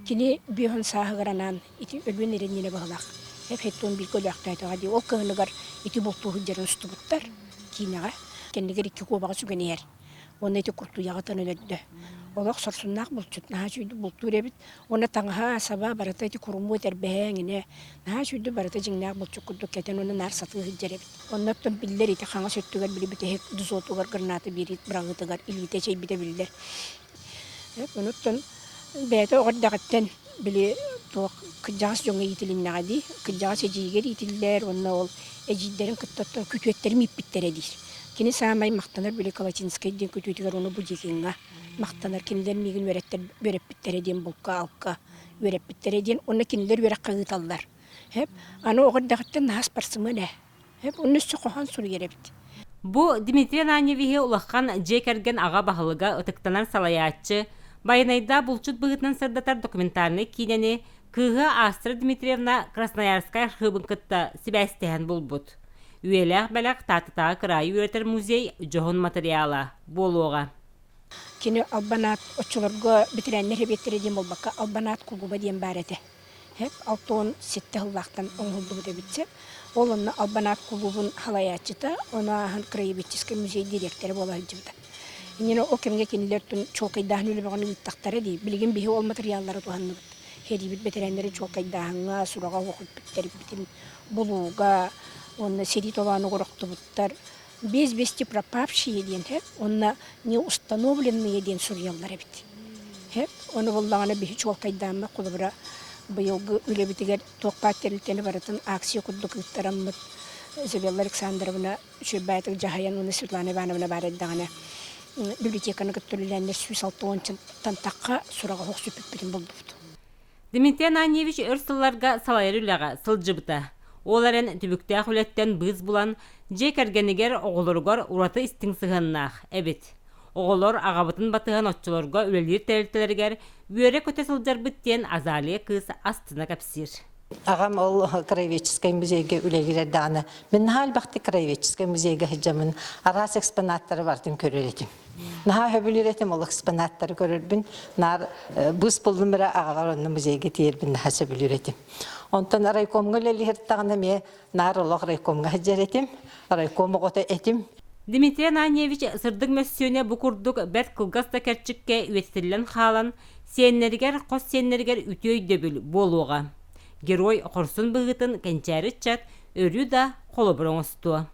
Кини бүөһүн сааһыгар анаан ити өлүөн эрэннинэ быһылаах. Эфеттон бииргэ өлөөхтөөтөҕө дии. Ол кыһыныгар ити бултуу сылдьарын устубуттар киинэҕэ. Кэннигэр икки куобаҕы сүгэн иһэр. Уонна ити куртуйаҕытын өлөрдө. Олох сорсуннаах булчут, наһаа үчүгэй бултуур эбит. Уонна таҥаһа, саба барыта ити курумуу этэрбэһэ эҥинэ. Наһаа үчүгэй барыта дьиҥнээх булчут курдук кэтэн уонна наар сатыы сылдьар эбит. Оннуттан биллэр ити хаҥас өттүгэр били бүтэһик дзотугар граната биэрии быраҕыытыгар илиитэ эчэйбитэ биллэр. Онуттан бэйэтэ оҕо эрдэҕиттэн били туох кырдьаҕас дьоҥҥо иитилиннэҕэ дии. Кырдьаҕас эдьиийигэр иитиллэр уонна ол эдьиийдэрин кытта оттон күтүөттэрим ииппиттэрэ диир. Кини саамай махтанар били Калачинскай диэн күтүөтүгэр уонна Будикиҥҥа махтанар. Кинилэр миигин үөрэттэр үөрэппиттэрэ диэн булка-алка үөрэппиттэрэ диэн уонна кинилэр үөрэххэ ыыталлар. Һэп аны оҕо эрдэҕиттэн наһаа спортсмен ээ. Һэп онно өссө хоһоон суруйар эбит. Бу Дмитрий Ананьевиһы улахан дьиэ кэргэн аҕа баһылыга, ытыктанар салайааччы, Байанайдаах булчут быһыытынан сырдатар документальнай киинэни кыыһа Астра Дмитриевна Красноярскай архыыбын кытта сибээстэһэн булбут. Үйэлээх бэлэх Тааттатааҕы кыраайы үөрэтэр музей дьоһун матырыйаала буолуоҕа. Кини Албан аат оччолорго бэтэрээннэр сэбиэттэрэ диэн буолбакка, Албан аат кулуба диэн баар этэ. 67 сыллаахтан оҥоһуллубут эбит сөп. Ол онно Албан аат кулуубун салайааччыта, ону ааһан краеведческай музей дириэктэрэ буола сылдьыбыта. Иннинэ ол кэмҥэ кинилэр чуолкайдааһын үлэ бөҕөнү ыыттахтара дии. Билигин биһи ол матырыйааллары туһанныбыт. Сэриибит бэтэрээннэрин чуолкайдааһыҥҥа, сураҕа суох бүттэрбитин булууга уонна сэрии толоонугар охтубуттар без вести пропавшие диэн һэп уонна неустановленные диэн суруйаллар эбит. Һэп ону буллаҕына биһи чуолкайдааммыт холобура быйылгы үлэбитигэр туох баар тэрилтэни барытын акция курдук ыыттараммыт Изабелла Александровна үчүгэйбээтик дьаһайан уонна Светлана Ивановна баар эрдэҕинэ библиотеканы кытта үлэлээннэр 160-тан тахха сураҕа суох сүппүппүтүн булдубут. Дмитрий Ананьевич өр сылларга салайар үлэҕэ сылдьыбыта. Ол эрэн түбүктээх үлэттэн быыс булан, дьиэ кэргэнигэр, оҕолоругар ураты истиҥ сыһыаннаах эбит. Оҕолор аҕабытын батыһан оччолорго үлэлиир тэрилтэлэригэр үөрэ-көтө сылдьарбыт диэн Азалия кыыс астына кэпсиир. Аҕам ол краеведческай музейга үлэлиир эрдэҕинэ, мин наһаа элбэхтик краеведческай музейга сылдьаммын араас экспонаттары барытын көрөр этим. Наһаа сөбүлүүр этим ол экспонаттары көрөрбүн. Наар быыс буллум эрэ аҕалар онно музейга тиийэрбин наһаа сөбүлүүр этим. Онтон райкомҥа үлэлиһиртэҕинэ эмиэ наар олох райкомҥа сылдьар этим. Райком оҕото этим. Дмитрий Ананьевич сырдык мөссүөнэ бу курдук бэрт кылгас да кэрчиккэ үйэтитиллэн хаалан, сиэннэригэр, хос сиэннэригэр үтүө өйдөбүл буолуоҕа. Герой хорсун быһыытын кэнчээри ыччат өрүү да холобур оҥостуо.